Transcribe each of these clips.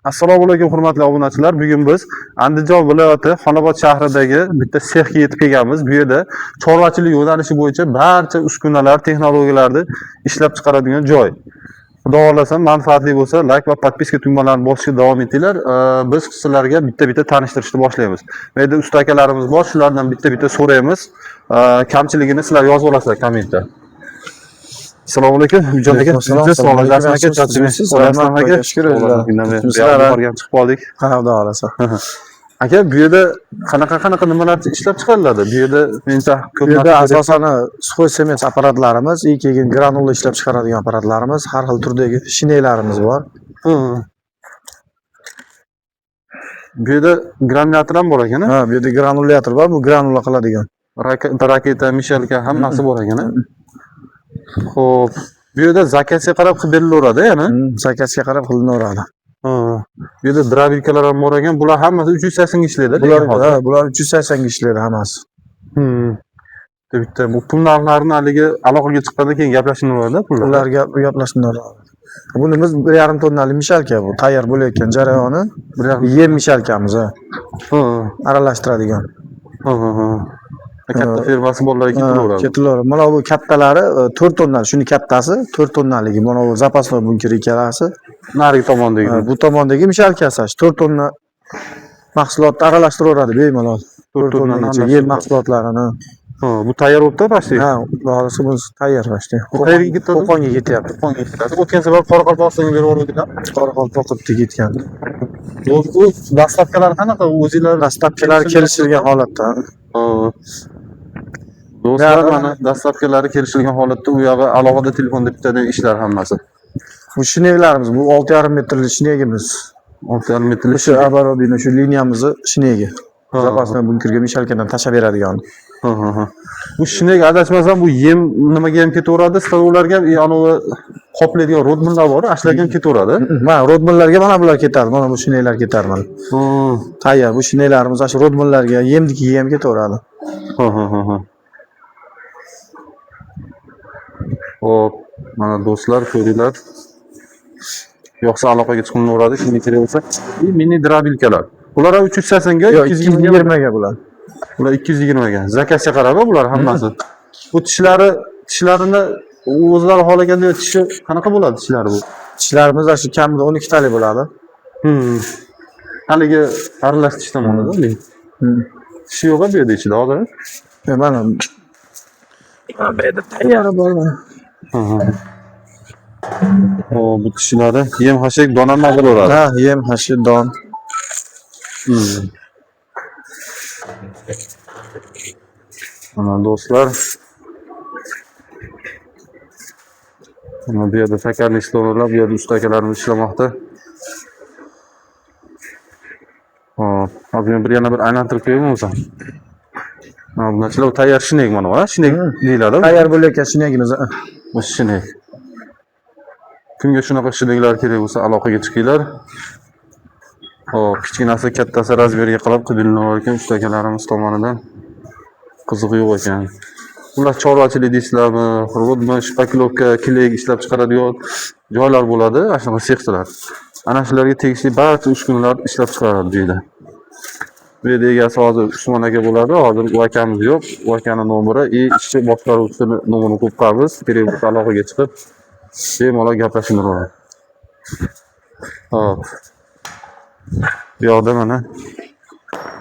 Assalomu alaykum, hurmatli obunachilar. Bugun biz Andijon viloyati Xonobod shahridagi bitta sexga yetib kelganmiz. Bu yerda chorvachilik yo'nalishi bo'yicha barcha uskunalar, texnologiyalarni ishlab chiqaradigan joy. Xudo xohlasa, manfaatli bo'lsa, like va подписка tugmalarini bosishga davom etinglar. Biz sizlarga bitta-bitta tanishtirishni boshlaymiz. Bu yerda usta akalarimiz bor, shulardan bitta-bitta so'raymiz. Kamchiligini sizlar yozib olasizlar kommentda. Assalomu alaykum, Umidjon aka. Alaykum assalom. Assalomu alaykum aka. Yaxshimisiz? Rahmat aka. Shukur o'zinglar. Borgan chiqib qoldik. Ha, xudo xohlasa. Aka, bu yerda qanaqa qanaqa nimalar ishlab chiqariladi? Bu yerda mencha ko'p Bu yerda narsa kerak. Asosan сухой смесь apparatlarimiz, и keyin granula ishlab chiqaradigan apparatlarimiz, har xil turdagi shineylarimiz bor. Bu yerda granulyator ham bor ekan, a? Ha, bu yerda granulyator bor, bu granula qiladigan. Raketa, мешалка hammasi bor ekan, a? Xo'p. Bu yerda заказ ga qarab qilib berilaveradi, yana. Заказ ga qarab qilinaveradi. Ha. Bu yerda дробилка lar ham bor ekan. Bular hammasi 380 ga ishlaydi. Bular, lekin hozir. Ha, bular 380 ga ishlaydi hammasi. Bitta bitta bu pul narxlarini haligi aloqaga chiqqandan keyin gaplashinaveradi pullar. Ular gaplashinaveradi. Bunimiz 1,5 tonnali мешалка bu, tayyor bo'layotgan jarayoni. Yem мешалка miz, ha, aralashtiradigan. Ha, ha, ha. Katta firmasi borlarga ketilaveradi. Ketilaveradi. Mana bu kattalari 4 tonnali, shuni kattasi 4 tonnaligi. Mana bu запасной bunker ikkalasi. Narigi tomondagi. Ha, bu tomondagi мешалка si 4 tonna mahsulotni aralashtiraveradi bemalol. 4 tonnani tonnagacha yem aralashtirib. mahsulotlarini. Ha, bu tayyor bo'libdi почти. Ha, xudo bu tayyor почти. Bu qayerga ketadi? Qo'qonga ketyapti. Qo'qonga ketadi. O'tgan safar Qoraqalpog'istonga berib yubordik. Qoraqalpoqqa ketgan. U доставка lar qanaqa? O'zinglar Доставка lar kelishilgan holatda. Ha. Do'stlar, mana доставка lari kelishilgan holatda, u yog'i alohida telefonda bitadigan ishlar hammasi. Bu shneklarimiz, bu 6,5 metrli shnegimiz. 6,5 metrlik. O'sha оборудование, shu liniyamizni shnegi. Ha. Запасной bunkerga мешалка dan tashlab beradigan. Ha, ha, ha. Bu shnek, adashmasam, bu yem nimaga ham ketaveradi, stolovlarga ham, anavi qoplaydigan rodminlar bor, shularga ham ketaveradi. Mana rodminlarga mana bular ketadi, mana bu shneklar ketadi mana. Tayyor bu shneklarimiz shu rodminlarga, yemnikiga ham ketaveradi. Ha, ha, ha, ha. Hop, mana do'stlar, ko'ringlar. Yo'qsa aloqaga chiqinaveradi, kimga kerak bo'lsa. И mini дробилка lar. Bular ham 380 ga, Yo'q, 220 ga. 220 ga bular. Bular 220 ga. Заказ ga qarab bular hammasi. Bu tishlarini o'zlari xohlaganda tishi qanaqa bo'ladi tishlari bu? Tishlarimiz shu kamida 12 talik bo'ladi. Haligi aralash tish tomonida, haligi. Tishi yo'q bu yerda ichida hozir. Mana bu yerda tayyori bor mana. Ha, ha. O, bu tishlari yem xashak don ham bo'laveradi. Ha, yem, xashak, don. Mana do'stlar. Mana bu yerda sakarli stollar, bu yerda usta akalarimiz ishlamoqda. Hop, hozir men bir yana bir aylantirib qo'yaymi bo'lmasa? Ha, bunachilar tayyor shnek mana bu, ha? Shnek deyiladi. Tayyor bo'layotgan shnegimiz. Bu shnek. Kimga shunaqa shneklar kerak bo'lsa, aloqaga chiqinglar. Hop, kichkinasi, kattasi размер ga qarab qilib berilar ekan usta akalarimiz tomonidan. Qizig'i yo'q ekan. Ular chorvachilik deysizlarmi, rodmi, шпаклёвка, клей ishlab chiqaradigan joylar bo'ladi, ana shunaqa sexlar. Ana shularga tegishli barcha uskunalar ishlab chiqaradi bu yerda. Bu yerda egasi hozir Usmon aka bo'ladi, hozir u akamiz yo'q. U akani nomeri и ishchi boshqaruvchisini nomerini qo'yib qo'yamiz. Kerak bo'lsa aloqaga chiqib, bemalol gaplashinaveradi. Hop. Bu yoqda mana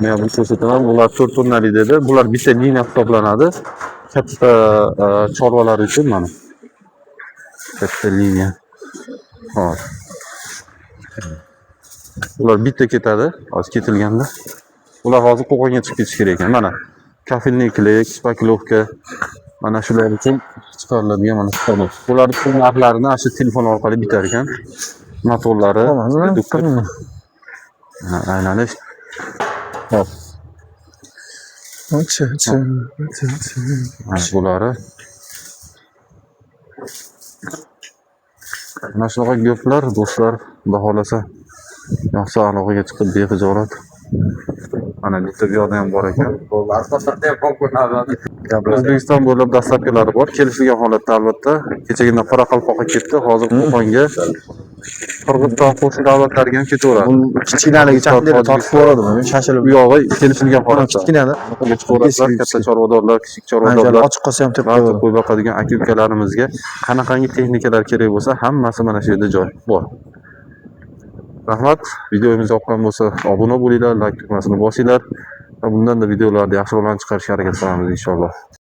men buni ko'rsataman. Bular 4 tonnali dedi. Bular bitta liniya hisoblanadi. Katta chorvalar uchun mana. Katta liniya. Hop. Ular bitta ketadi, hozir ketilganda. Ular hozir Qo'qonga chiqib ketishi kerak ekan. Mana кафельный клей, шпаклёвка mana shular uchun chiqariladigan mana stanok. Bular pul narxlarini ana shu telefon orqali bitar ekan. Motorlari, reduktor. Mana aylanish. Hop, mana bulari. Mana shunaqa gaplar, do'stlar, xudo xohlasa yoqsa aloqaga chiqib bexijolat. Mana bitta bu yoqda ham bor ekan. O'zbekiston bo'ylab доставка lari bor. Kelishilgan holatda albatta. Kechagina Qoraqalpoqqa ketdi, hozir Qo'qonga. Qirg'iziston qo'shni davlatlariga ham ketaveradi. Buni kichkinaligi chaqirib tortib yuboradi buni, shashilib. U yog'i kelishilgan holatda. Kichkinada. Bunga chiqaveradilar, katta chorvadorlar, kichik chorvadorlar, Ochiq qolsa ham tepib barcha qo'yadi. Qo'y boqadigan aka ukalarimizga qanaqangi texnikalar kerak bo'lsa, hammasi mana shu yerda joy bor. Rahmat. Videomiz yoqqan bo'lsa, obuna bo'linglar, layk tugmasini bosinglar va bundan-da videolarni yaxshiroqlarni chiqarishga harakat qilamiz inshaalloh.